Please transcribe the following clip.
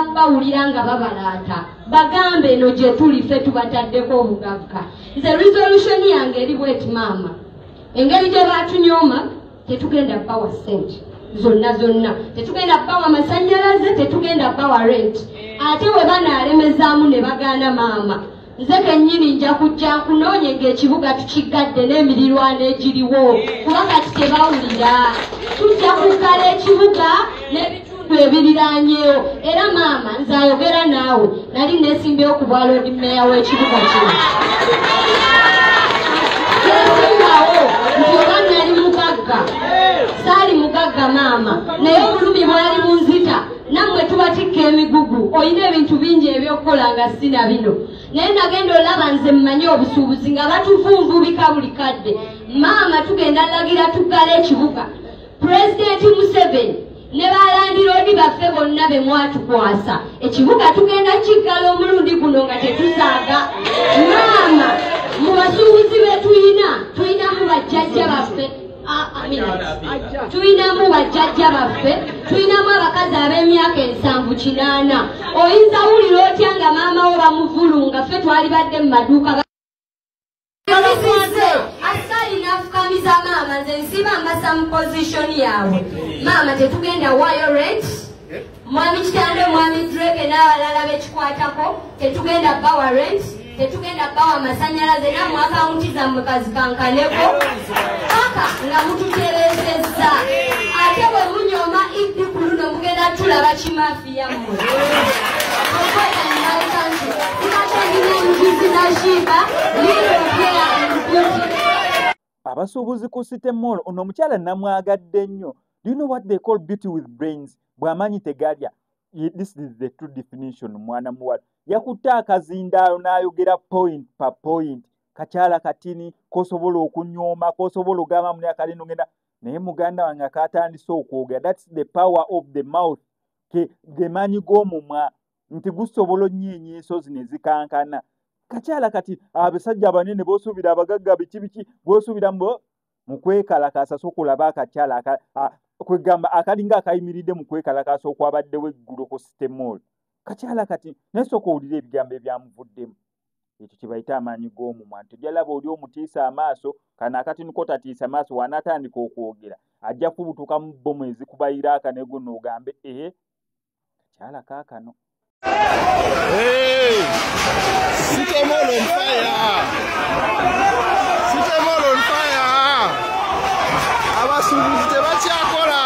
Njagala bawulira nga babalaata, bagambe eno gye tuli ffe tubataddeko obugagga. Nze resolution yange eri bweti maama, engeri gye batunyooma tetugenda bawa ssente zonna zonna, tetugenda bawa masannyalaze, tetugenda bawa rent. Ate bwe banaalemezaamu ne bagaana maama, nze kennyini nja kujja nkunoonye ng'ekibuga tukiggadde n'emirirwano egiriwo, kuba kati tebawulira. Tujja kuggala ekibuga n'ebitundu ebiriraanyeewo. Era maama nze ayogera naawe, nali neesimbyewo ku bwa Lord Mayor w'ekibuga kino. Kyesimbawo nti oba nali mugagga, saali mugagga maama, naye obulumi bwali bunzita. Nammwe tubatikka emigugu, olina ebintu bingi ebyokukola nga sina bino. Naye nagenda olaba nze mmanyi obusuubuzi nga batuvunvubika buli kadde. Maama tugenda lagira tuggale ekibuga. Pulezidenti Museveni ne balandiroodi baffe bonna be mwatukwasa, ekibuga tugenda kiggala omulundi guno nga tetusaaga. Maama mu basuubuzi be tuyina, tuyinamu bajjajja baffe, tuyinamu bajjajja baffe, tuyinamu abakazi ab'emyaka 70 80. Oyinza wulira otya nga maama wo bamuvulunga? Ffe twalibadde mu maduuka. Askali n'afukamiza maama, nze nsiba mbasa mu position yaabwe. Maama tetugenda wayo rent, mwami Kitande, mwami Drake n'abalala bekikwatako, tetugenda bawa rent, tetugenda bawa masannyalaze, nammwe akawunti zammwe kazikankaneko paka nga mututereezezza. Ate bwe munyooma Iddi ku luno mugenda tulaba kimafiya mmwe. Abasuubuzi ku City Mall, ono omukyala namwagadde nnyo. Do you know what they call beauty with brains? Bw'amanyi tegalya. This is the true definition. Mwana muwala yakutte akazindaalo n'ayogera point per point. Kakyala katini kosobola okunyooma, kosobola ogamba muli akalino ngenda, naye muganda wange akatandise okwogera. That's the power of the mouth. Ge maanyi g'omumwa nti gusobola onnyeenya ensozi ne zikankana. Kakyala kati abasajja abanene b'osuubira, abagagga biki biki b'osuubira mu kwekalakaasa, sokulaba akakyala kwegamba akalinga akayimiridde mu kwekalakaasa okwabaddewo eggulo ku City Mall. Kakyala kati naye sooka owulire ebigambo ebyamuvuddemu. Ekyo kye bayita amaanyi g'omumwa. Nti ojja oli omutiisa amaaso, kano akatini kotatiisa maaso, w'anaatandika okwogera ajja kubutukamu bbomu ezikubayira akanego n'ogambe ee kakyala kaakano. Hey! City Mall on fire! City Mall on fire! Abasuubuzi tebakyakola.